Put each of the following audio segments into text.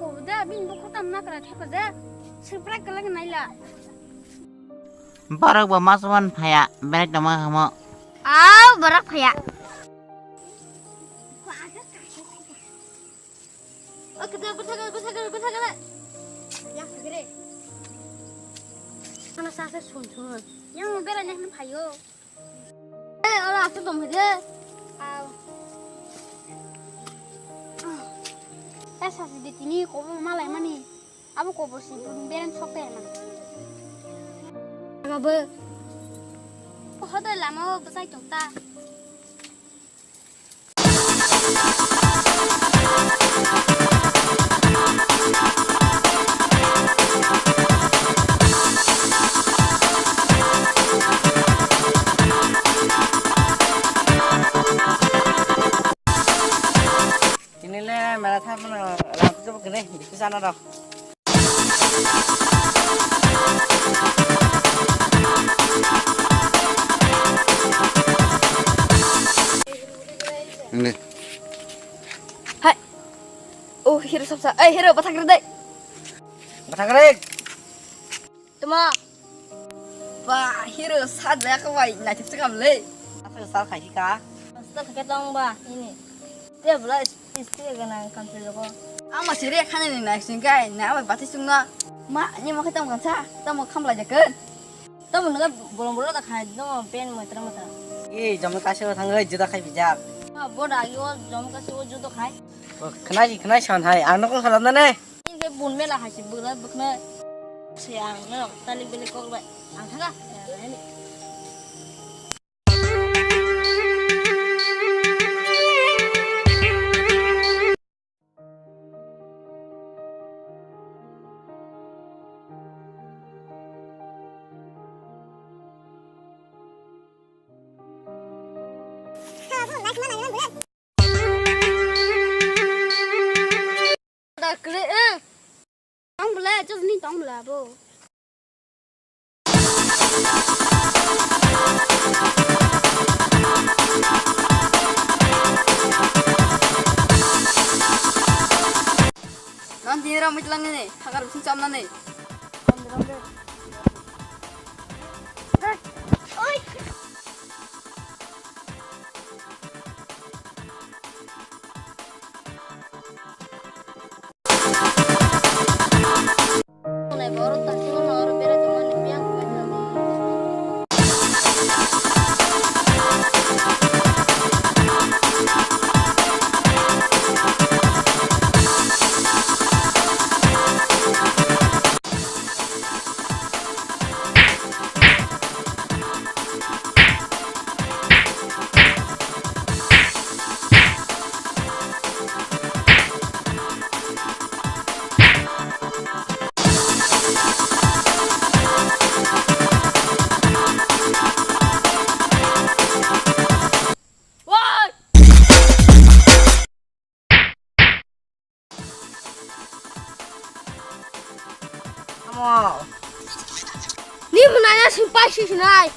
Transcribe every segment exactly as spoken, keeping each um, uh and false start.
O da, bini bukhutam nakra thapa da. Surprise kalang naila. Borok bo masaman phaya, belai tongma hamo. Au, borok phaya. O, kita bwthago, bwthago, bwthago. Ya, gre. Ano sa sa sun sun. Yang bera nyah phayo. Eh, ora aku dong aja. Au. Eh, sa si di tini kobo malai mani. Abo kobo si brum beren sok pe na. Abo. Poho da lama o bwsai tong ta. Tini le mela thar mano lam kuchuk kene, dikhi sana rok. Ini. Hai. Oh, hero sapsa. Eh, hero, bathak rede. Bathak rede. Tuma. Ba, hero sat jaya ka bai, naithok se kam le. Asa sal khai ka. Sal khai tong ba, ini. Te bla is-, is te gana kam se jogo. Ang ma sire khane ni nai sing kai, na bai bati sung na. Ma, ni mo khe tamo kansa, tamo kham lai jakon. Tamo naga bolong bolong da khai, no pen mo tra mo tra. E, jom ka se thang oi, juda khai bijak. Ma, bo da yo, jom ka se o juda khai. Khnai, khnai san hai, ang no ko khalam na ne. Ini ke bun mela hai si bula bukna. Se ang no tali bele kok bai. Ang thanga. Da kle, eh. Tong bela, just ni tong bela bo. Non tini ram mitlang ni, hakar bising cham na ni. Oi. Amo. Ni mwnaya sing pai si sinai.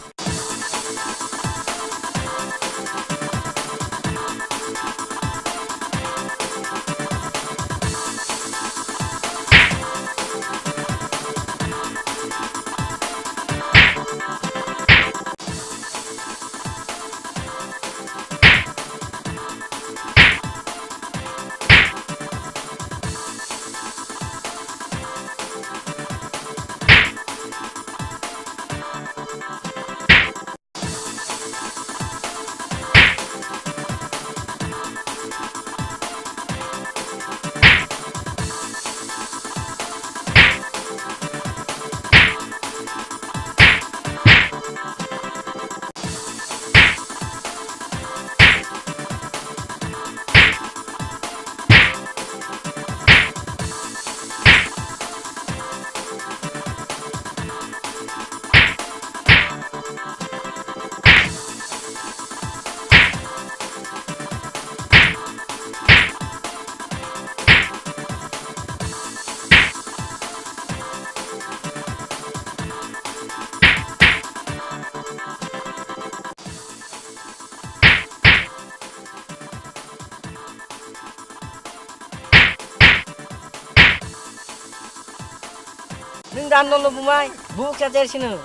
Tan no bumai, bu kya jer sinu.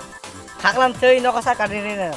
Khaklam thei no kasa kari reno.